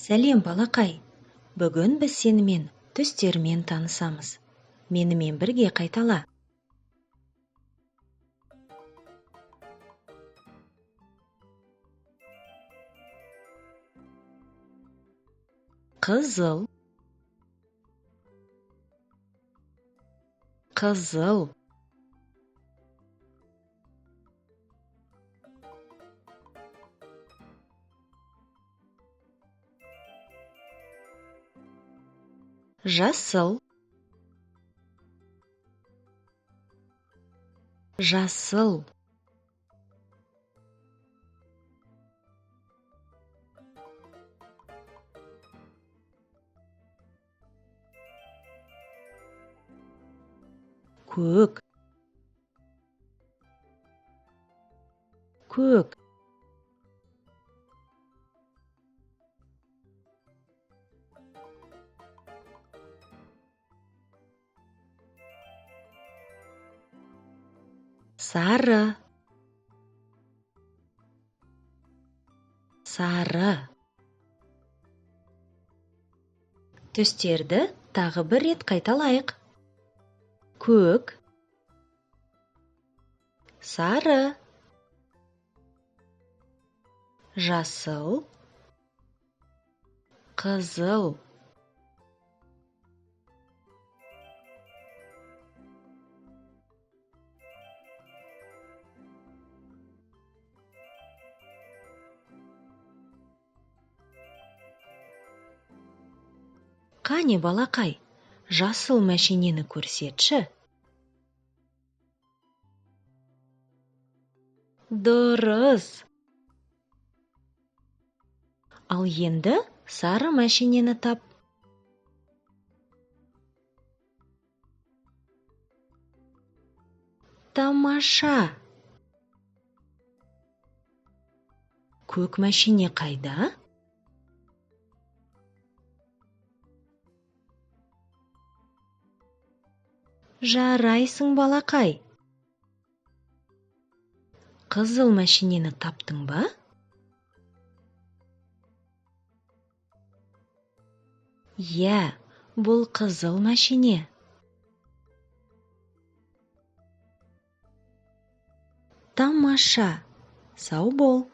Сәлем, балақай! Бүгін біз сенімен түстермен танысамыз. Менімен бірге қайтала. Қызыл, қызыл, жасыл, жасыл, көк, көк, сары, сары. Түстерді тағы бір рет қайталайық. Көк, сары, жасыл, қызыл. Қане, балақай, жасыл мәшинені көрсетші. Дұрыс. Ал енді сары мәшинені тап. Тамаша! Көк мәшине қайда? Жарайсың, балақай. Қызыл мәшинені таптың ба? Иә, бұл қызыл мәшине. Тамаша! Сау бол!